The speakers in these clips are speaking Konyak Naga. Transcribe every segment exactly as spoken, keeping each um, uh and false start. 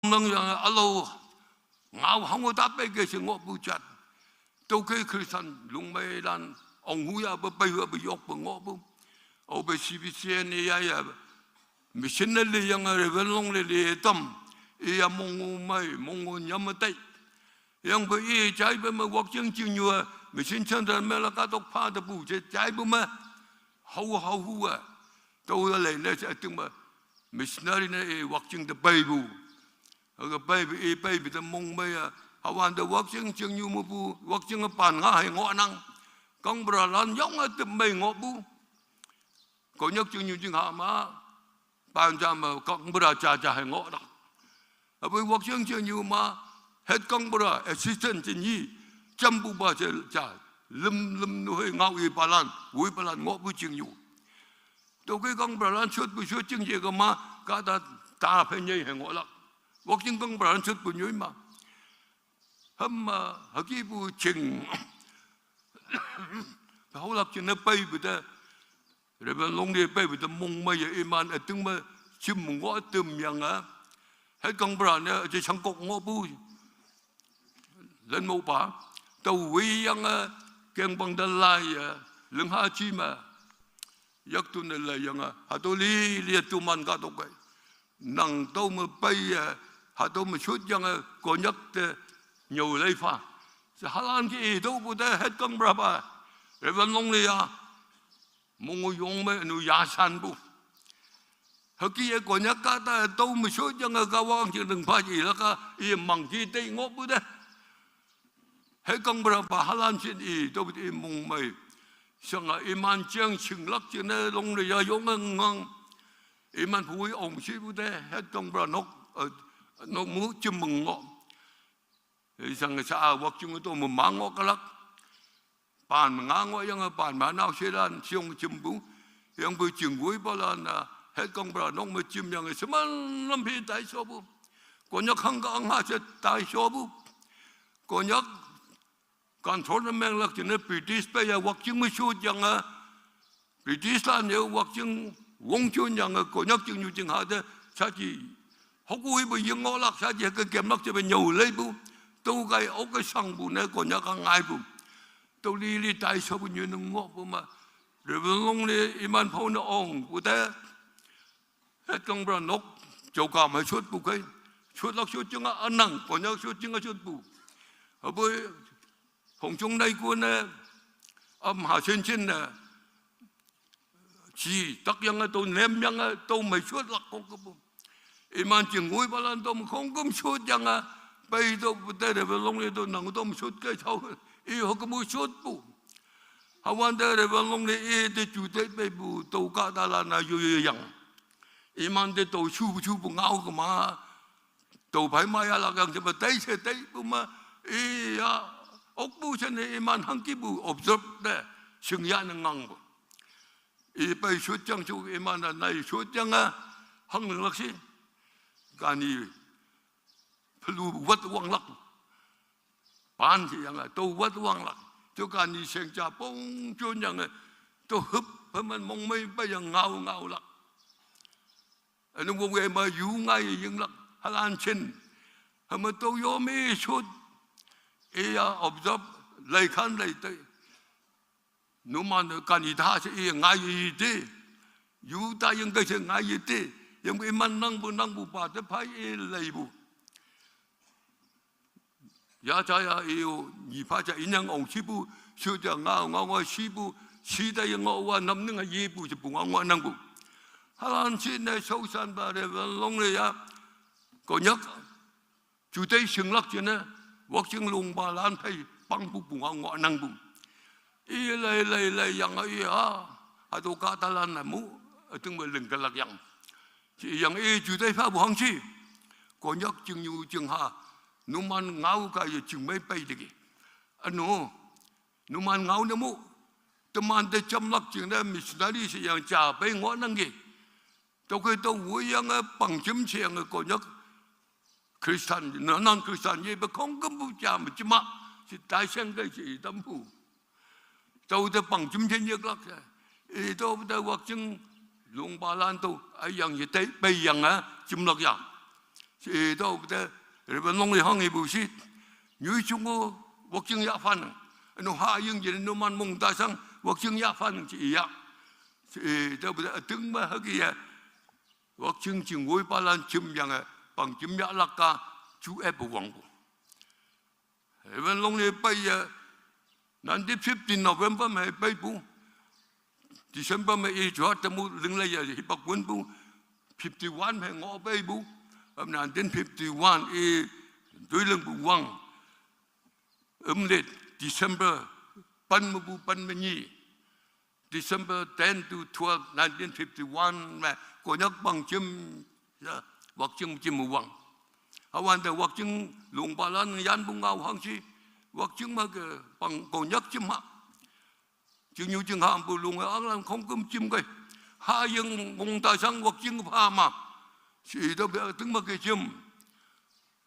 能让阿老熬好我大背个是我不讲，都给Christian龙梅兰，ông hu ya不背后不yok不我不，我被C B C呢呀呀，missionary yang Reverend Long le le tam, iya mongo mai mongo nyamatai, yang bu i jai bu ma wakjing jing yua, mission center me la ka tok pa da bu je jai bu ma, hau hau hua, tau la le ne je ting ma, missionary ne i wakjing da bai bu. Ka bai bu i bai bu da mong mai ya, hawan da wakjing jing yu mu bu, wakjing pan nga hai ngo nang. Kang bra lan yong a tip mai ngo bu. Ko nyak jing yu jing ha ma, pan ja ma kang bra ja ja hai ngo nang. Abu wakjing jing yu ma, head kang bra, assistant jing yi, jam bu ba je ja, lim lim nu hai ngau i palan, wui palan ngo bu jing yu. Tau ke kang bra lan shut bu shut jing ye ka ma, ka ta ta phe nyei hai ngo lak. Wakjing kang bra lan shut bu nyui ma. Ham ma, haki bu jing. Hau lak jing na pai bu da. Reverend Long de pai bu da mong mai ya iman a ting ma, jim ngo tim yang a. Hai kang bra ne, je chang kok ngo bu. Len mo pa. Tau wei yang a, keng bang da lai ya. Leng ha chi ma. Yak tu ne lai yang a. Ha tu li, li tu man ka tok kai. Nang tau ma pai ya. Ha tau ma shut yang a, ko nyak te nyau lai fa. Sa halan ki i tau bu te het kang bra pa. Reverend Long le ya. Mong yong me nu ya san bu. Haki e ko nyak ka ta tau ma shut yang a ka wang jing deng pa ji la ka i mang ki te ngo bu de. Hai kang bra ba halan chin i, to bit i mong mai. Sang a iman chiang ching lak chin ne long le ya yong ngang ngang. Iman pui ong chi bu de, hai kang bra nok, eh, nok mu chim mong ngo. I sang sa a wak chung to mu mang ngo ka lak. Pan nga ngo yang a pan ma nau she lan chiong chim bu. Yang bu ching gui ba lan a, hai kang bra nok mu chim yang a seman lam phi tai so bu. Ko nyak hang ka ang ha che tai so bu. Ko nyak control na meng lak jing ne British pe ya wak jing ma shut yang a. British lan ye wak jing wong chun yang a ko nyak jing nyu jing ha de sa ji. Hok ui bu ying ngo lak sa ji ka kem lak je be nyau lei bu. Tau kai ok ka sang bu ne ko nyak ka ngai bu. Tau li li tai so bu nyu ne ngo bu ma. Reverend Long le iman phau ne ong bu de. Het kang bra nok, chau ka mai shut bu kai. Shut lak shut jing a anang, ko nyak shut jing a shut bu. Abu, hong chung nai ku ne, am ha chen chen ne. Chi, tak yang a tau nem yang a tau mai shut lak kong ka bu. Iman jing ngui ba lan tau ma kong kum shut yang a. Pai tau bu te Reverend Long le tau nang tau ma shut kai chau. I ho ka mu shut bu. Hawan te Reverend Long le i te chu te pai bu tau ka ta la na yu yu yang. Iman te tau chu bu chu bu ngau ka ma. Tau pai ma ya la kang je ba tai se tai bu ma. I ya. Ok bu chen ne iman hang ki bu observe de. Sing ya ne ngang bu. I pai shut jang chu iman na nai shut jang a. Hang ling lak si. Ka ni. Pelu wat wang lak. Pan si yang a, tau wat wang lak. Tu ka ni seng cha pong chun yang a, tau hup, pa man mong mai pa yang ngau ngau lak. Anu wong we ma yu ngai ying lak, halan chin. Hama tau yo mi shut. E ya observe, lai khan lai tai. Nu man ka ni tha se i ngai i te. Yu ta yang kai se ngai i te. Yang i man nang bu nang bu pa te phai i lai bu. Ya cha ya i u ni pha cha i nyang ong chi bu, shu cha nga nga nga chi bu, chi ta yang ngo wa nam ning a yi bu chi bu nga ngo nang bu. Halan chi ne shau san ba re long le ya. Ko nyak. Chu te shing lak chi ne, wak ching lung ba lan phai pang bu bu nga ngo nang bu. I lai lai lai yang a i a, a to ka ta lan na mu, a ting me ling ka lak yang. Chi yang i chu te pha bu hang chi. Ko nyak ching yu ching ha, nu man ngau ka ye ching mai pai de ki. Anu, nu man ngau ne mu, te man te cham lak ching ne missionary si yang cha pai ngo nang ki. Tau ke tau wu yang a pang chim chi yang a ko nyak Christian, non Christian ye ba kong kum bu cha ma chi ma, chi tai seng kai chi tam bu. Tau te pang chim chen ye lak sa. I tau te wak ching lung ba lan tau, a yang ye tai, pai yang a, chim lak ya. Chi tüo te, Reverend Longlih hanghepu shi, nyoi jingko, Wakching yah phanang. Üno haying jin üno man mong ta sang, Wakching yah phanang chi yah. Chi tüo te üting me hüke ye, Wakching ching woipalan jimyange, pang jim yahlak ka, ju epu wangpu. Reverend Longlih peiye, nineteen fifteen November me peipu. December me i jua temu linglei ye hipak wünpu. Fifty-one me ngoh peipu. Am nineteen fifty-one i toilingpu wang. Ümlih December pen mepu pen me nyi. December ten to twelve, nineteen fifty-one me Konyak pang jim, ya, Wakching jim wang. Hüwante Wakching longpalan yanpu ngao hangshi, Wakching me ke pang Konyak jim ha. Chingnyu chinghampu longe anglan khongküm jim kei. Haying mong ta sang Wakching pha ma. Shi tüo pe ting me ke jim.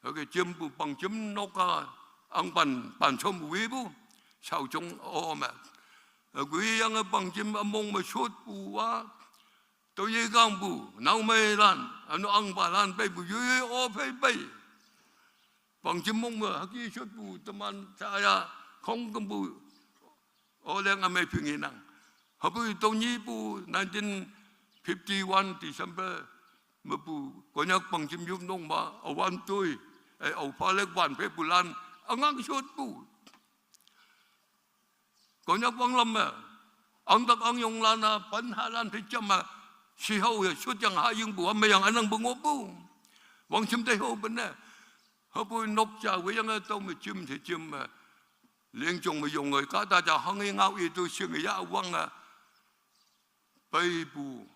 Hüke jimpu pang jim nok a angpan pan chom wipu, shaojong o me. Hüke yange pang jim ümong me shotpu a, tüo yekangpu, naomeilan, üno angpalan peipu, yoi yoi o phei pei. Pang jim mong me hüke shotpu, teman saya, khongkümpu, o leng ümei phinginang. Hüpoi tüo nyipu nineteen fifty-one December mepu Konyak pang jim yopnok ma, üwan toi, eh, ao phalek wan phepulan, üngang shotpu. Konyak wanglam me, angtak angyonglan a, pen halan phei jam me, shihao ye, shotyange hayingpu, ümeyang ünangpu ngohpu. Wang jim te hope ne. Hüpoi nok ja, weyange tüo me jim te jim me. Lingjong me yonge, kahta ja hanghe ngao i to shinge yah wange. Peipu.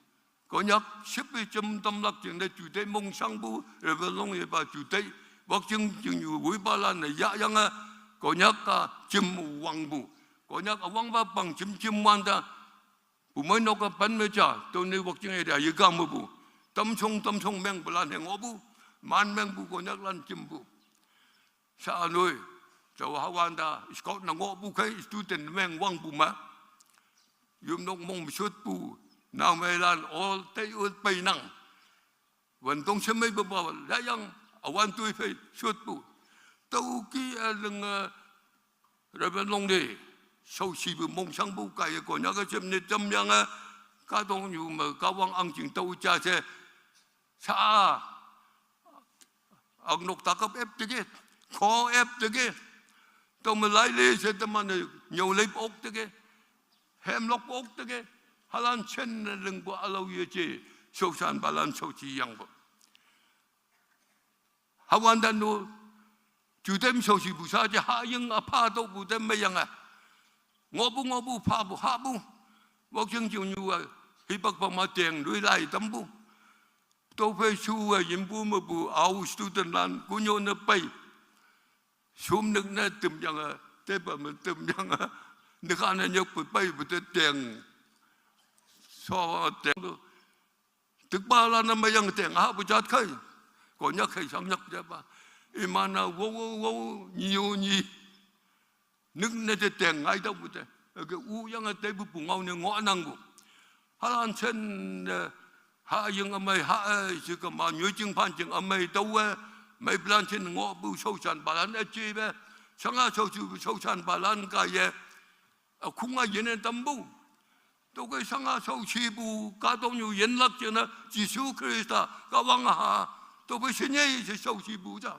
Konyak shippe jim tamlak jingne ju te mongshangpu, Reverend Longlih pa ju te, Wakching chingnyu woipalan ne yahyange, Konyak a jim wangpu. Konyak üwangpa pang jim jim wante, pumeinok a pen me ja, tüone Wakching area yekang mepu. Tamshong, tamshong mengpulan he ngohpu, man mengpu Konyaklan jimpu. Sha-a noi, tüo hüwante, scout ne ngohpu khei student meng wangpu me. Yopnok mong me shotpu, naomeilan o tei o peinang. Wüntong shemeipupa, layang, üwan toi phei shotpu. Tüoke, eh, linge, Reverend Longlih, shaoshipu mongshangpu kaiye Konyak ke jim ne jamyange, kahtoknyu me Kahwang ahngching tüo ja she, sha-a, angnok takap ep teke, ko ep teke, tüo me laile she teman-e nyüo leip ok teke, hemlok ok teke, halan jenne lingpu ülao yeje, shaoshanpalan shaoshi yangpu. Hüwante no, ju tem shaoshipu sha je haying üpha tüopu tem meyange. Ngohpu ngohpu phapu hahpu. Wakching chingnyu a, hipak pa ma teng lui lai tampu. Tüophei shu a yinpu mepu ao studentlan kunyo ne pei. Shum nük ne tümyange, tepa me tümyange, nük a ne nyükpu peipu te teng. Sho teng. Tükpalan ne meyang teng, hahpu jat khei. Konyak khei shangyak japa. Iman-a wo wo wo, nyi yo nyi. Nük ne te teng ngai tüopu te. Hüke üyange teipu pungao ne ngohnangpu. Halan jenne, haying ümei ha-e, she kema nyoijing phanjing ümei tüowe, meipulan jin ngohpu shaoshanpalan üjepe, shanga shaoshipu shaoshanpalan kaiye, ükhung a yinne tampu. Tüokhei shanga shaoshipu kahtoknyu yinlak jingne Jesu Khrista Kahwang ha, tüophei shinye she shaoshipu ja.